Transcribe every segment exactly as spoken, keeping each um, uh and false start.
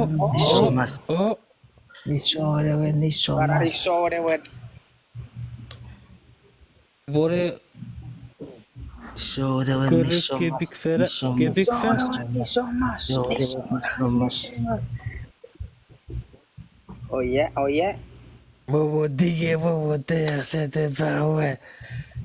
Nisomas. Oh. Nisorewen, nisomas. Nisorewen. Bore. Nisorewen, nisomas. Kepik fena, kepik fena. Nisomas, nisomas. Oye, oye. Momo tige, momo te, ase te pawe.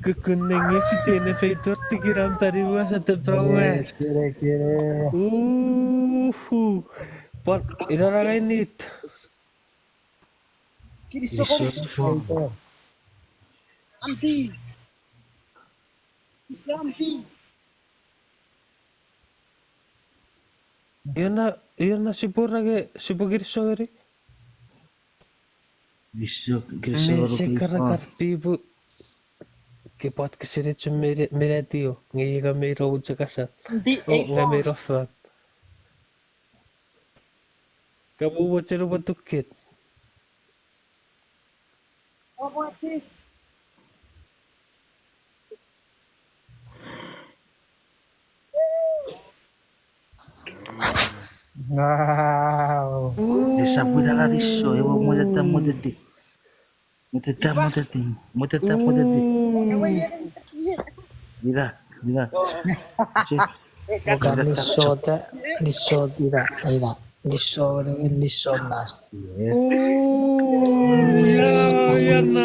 Kukun nenge fite ne feitor tikiran tari wa ase te pawe. Kere, kere. Uhu. Pwan, ina rangai nit. Kiri soko. Anti. Anti. Iona, iona sipwe rage, sipwe kinisou ngeni. Kinisou, kinisou. Mese karakar pipu. Ke pwat kesene chun mene, mene tio. Nge iga mei ro muchekasa. Nge mei ro fan. Kamu mochen upwe tukit. Wow. Esap ina na niso, ewe moteta moteti. Moteta moteti, moteta moteti. Ina, ina. Oka niso ta, niso ina, ina. Niso, niso nas. Ooh, yeah, yeah, na.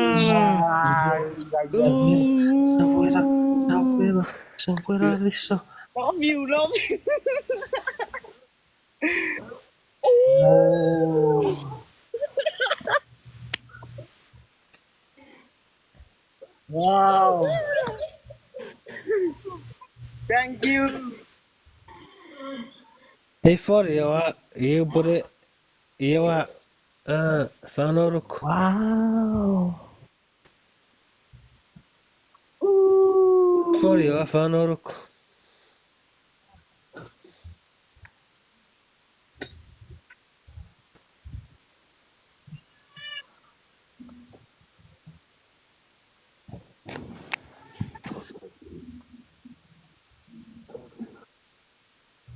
Ooh. Sapuela, sapuela, sapuela, niso. Love you, love you. Oh. Wow. Thank you. Ei fori ewa, ei pore, ewa, uh, fan oruk. Wow. Fori ewa fan oruk.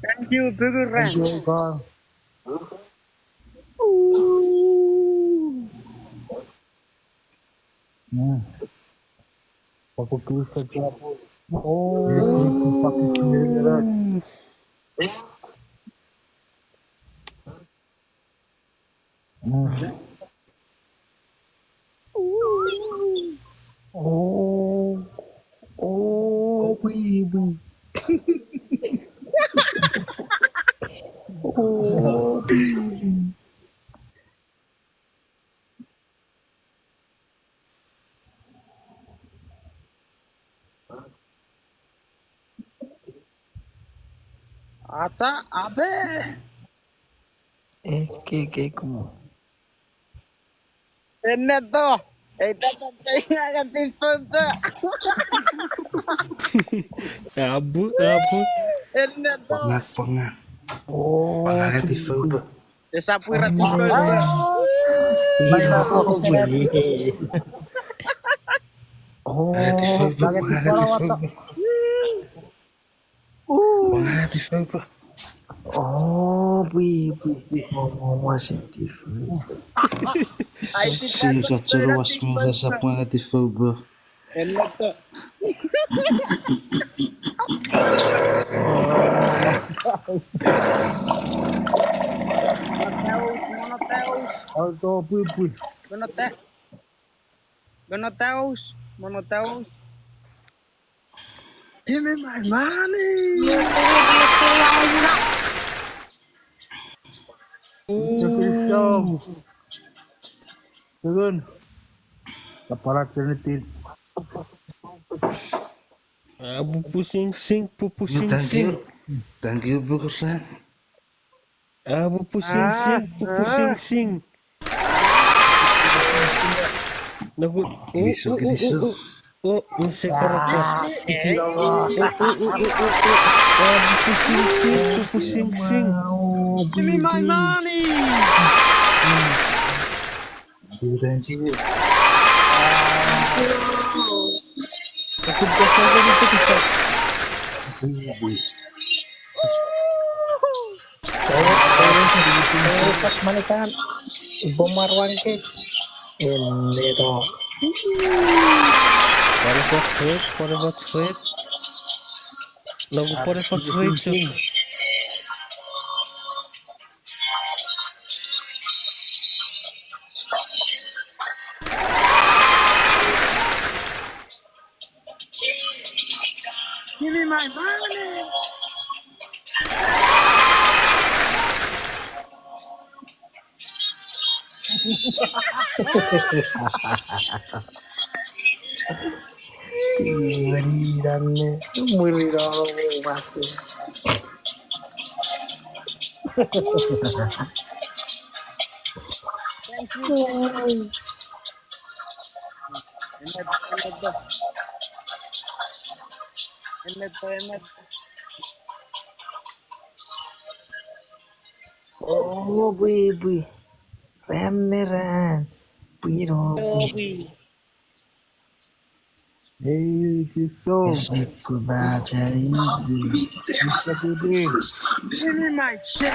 Thank you, Booger Ranch. Thank you, Carl. Mm. Paku kisa chapu. Oh. Paku kisa chapu. Mm. Oh. Oh, baby. Oh, baby. Ata, abe. Eh, ke, ke, kumo. Enneto. Ei, tata, tata, ngati foupa. Abu, abu. Enneto. Panga, panga. Oh, panga ngati foupa. Esap ira tifopa. Oh, pwi, pwi, pwi, oh, was it different? Ai, si sa choro was mo sa pwanga tifopa. Enneto. Alto pwipwi. Monotaus, monotaus. Give me my money. Ooh. Tugun. Kapara tinitin. Ah, pupu sing sing, pupu sing sing. Thank you, Bukusan. Ah, pupu sing sing, pupu sing sing. Naku, oh, oh, oh, oh, oh, oh, mese karakar. Oh, oh, oh, oh, oh, oh, oh. Ah, pupu sing sing, pupu sing sing. Give me my money. Thank you. Pas malitan, bomar wangke. Enneto. Pwari foch wait, pwari foch wait. Loku pwari foch wait. Give me my money. Steven, iranne, mwirirano mei wasi. Thank you. Enneto, enneto. Enneto, enneto. Oh, pwi, pwi. Ram me ran. Pwi no. Oh, pwi. Ei, kiso. Ese kubacha ibi. Give me my shit.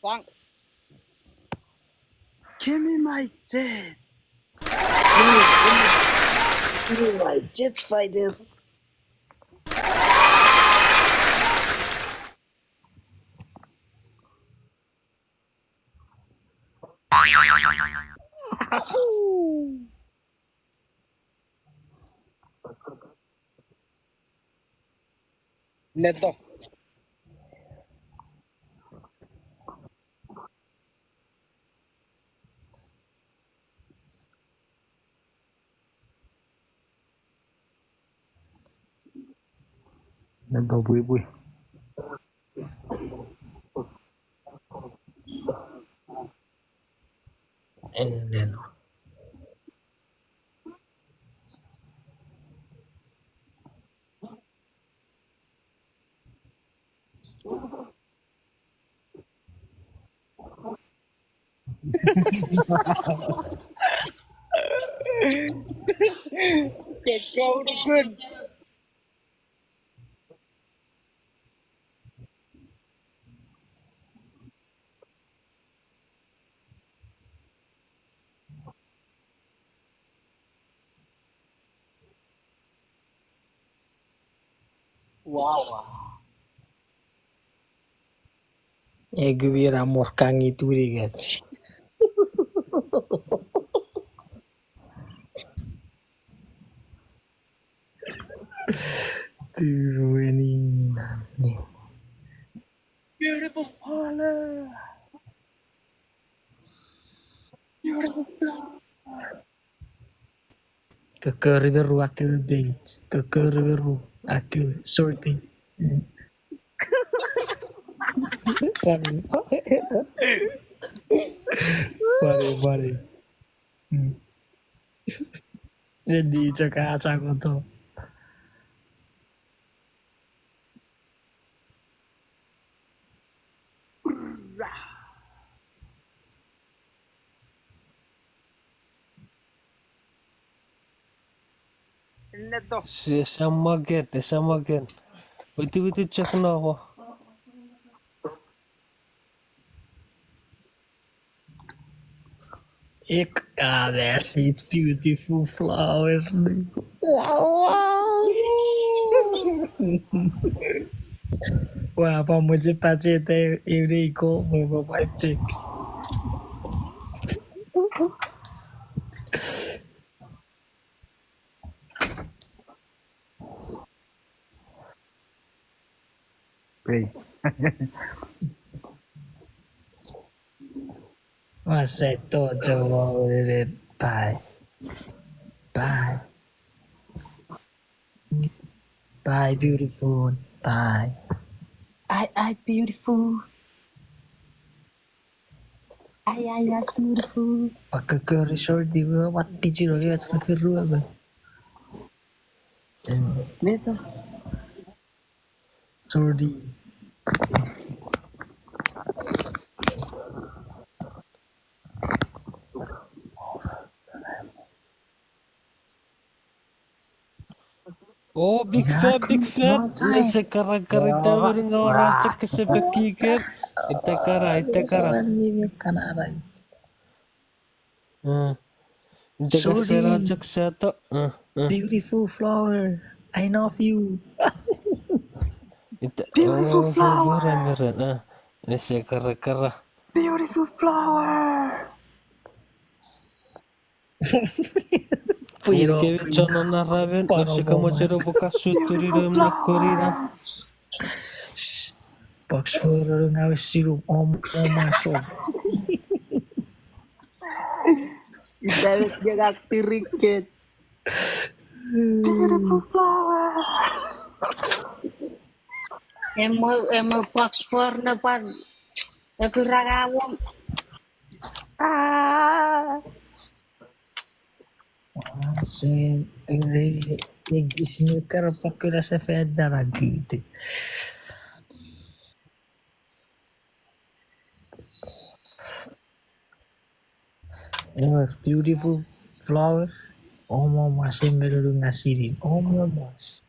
Thanks. Give me my jet. Give me, give me, give me my jet fighter. Enneto. Enneto pwipwi. Enneto. Good, good, good. Wow. Egu mira morkangi tunikach. Turueni nani. Beautiful color. Beautiful color. Kokori me ru akkewe bait. Kokori me ru akkewe sorting. Funny. Funny, funny. Mm. Eni chok a changoto. Enneto. Si, esamo again, esamo again. Witiwiti chok nowo. Ik, ah, that's it, beautiful flower. Wow, wow. Wow, pa moche pacheta ewe iko, mwe pa pai pick. Ei. Ua sai tocho ua ulele. Bye. Bye. Bye, beautiful. Bye. I, I, beautiful. Ai, ai, ai, beautiful. Pakka kori short di, what did you know? Yes, what did you know? Meta. Short di. Oh, big fan, big fan. Ese kara kara ita menu nga ora chok kese pekiken. Ita kara, ita kara. Ita kara chok sato. Beautiful flower. I love you. Beautiful flower. Ese kara kara. Beautiful flower. Pwino, pwino. Chon non aramen, ese kamoch eno pwe ka suturino me konina. Box four oro nga we sinu om, om aso. Ita met nge ka tiriket. Beautiful flower. Emo, emo box four ne pwan. Ekurang awom. Ah. Se, ere, ekis ne kara pakura se fan dana kiti. Ewer, beautiful flower. Omo mas, emeruru nga sinin. Omo mas.